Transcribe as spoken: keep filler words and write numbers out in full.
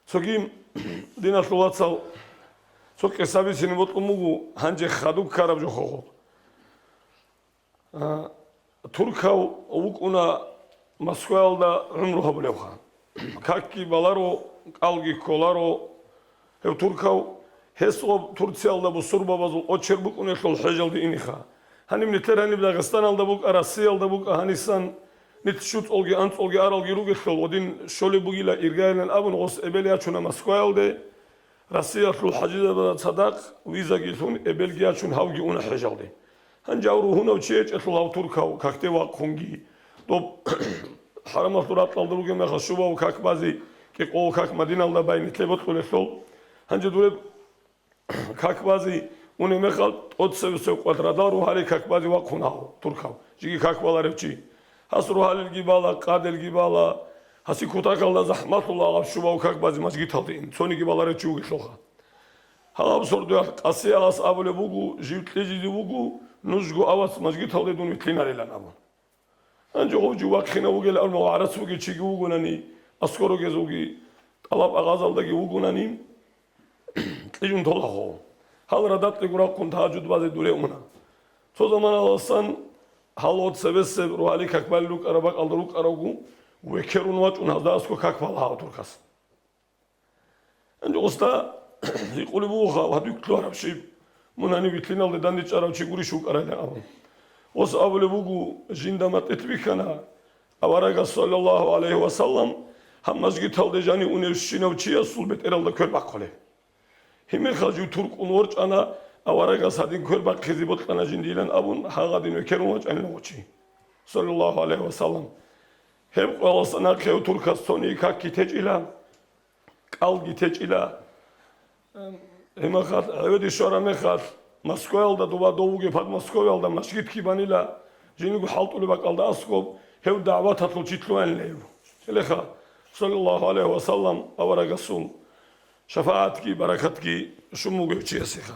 Цоги диналъул вацал, цо къиса бицине бокьун буго, гьанже хадуб ккараб жо хохо. А, туркав вукӀуна Москваялда гӀумру гьабулевха. Какги баларо, кӀалги кколаро гьев туркав. Гьес гъоб Турциялда бусурбабазул очер букӀунелъул хӀежалде иниха. Гьаниб нилъер гьаниб Дагъистаналда букӀа, Россиялда букӀа, гьанисан нилъ щуцӀолги, анцӀолги аралги ругелъул, гъодин щолеб бугила иргайилан абун, гъос эбел ячуна Москваялде. Россиялъул хӀажизабазда цадахъ визаги лъун, эбелги ячун, гьавги уна хӀежалде. Гьанже гьав ругьунав чи гьечӀелъул гьав туркав какде вахъунги, доб хӀарамалъул ракьалда ругеб мехалъ щубав как базе, кӀикъого как Мадиналда бай нилъе бокьулелъул. Гьанже дуреб как базе унеб мехалъ, тӀоцебесеб къват радал рогьалил как базе вахъуна гьав туркав, жеги как баларев чи. Гьас рогьалилги бала, къаделги бала, гьасие кутакалда захӀмалъула гьаб щубав как базе мажгиталде ин, цониги баларев чи вугелъулха. Гьалаб сордоялъ къасиялас абулеб буго, жив кьижизе вуго, нужго авац мажгиталде дун вилълъинарилан абун. Гьанже гъов жив вахъинав вугел абун, гӀарац вугев чиги вугунани, аскӀор ругез вуги, тӀалаб агъазалдаги вугунани, кьижун толахо. Гьал радакьего рахъун тагьажуд базе дуре уна. Цо заманаласан гьал гъоцебесеб рогьалил как балел рукӀараб бакӀалда рукӀаравго, векерун вачӀун гьазда аскӀо как бала гьав туркас. Гьанже гъосда гьикъулеб бугоха, ва дуе кколараб щиб, мун гьанив вилълъиналде дандечӀарав чи гурищ вукӀарайилан абун. Гъос абулеб буго, жинда матӀилъ бихьана, аварагас, саллаллагьу гӀалайгьи ва саллам, гьаб мажгиталде жанив уневщинав чиясул бетӀералда квер бахъулеб. Гьеб мехалъ жив туркун ворчӀана, аварагас гьадин квер бахъизе бокьана жиндилан абун, гьагъадин векерун вачӀанила гъов чи, саллаллагьу гӀалайгьи ва саллам. Гьеб къоялъ нахъе гьев туркас цониги какги течӀила, кӀалги течӀила. Гьеб мехалъ, гӀеведе щвараб мехалъ, Москваялда доба дов вугеб Подмосковьялда мажгитги банила, жиндирго хӀалтӀулеб бакӀалда аскӀоб гьев дагӀваталъул чи лъугьанила гьев. Гьелеха, саллаллагьу гӀалайгьи ва саллам, аварагасул шафагӀатги баракатги щун бугев чиясеха.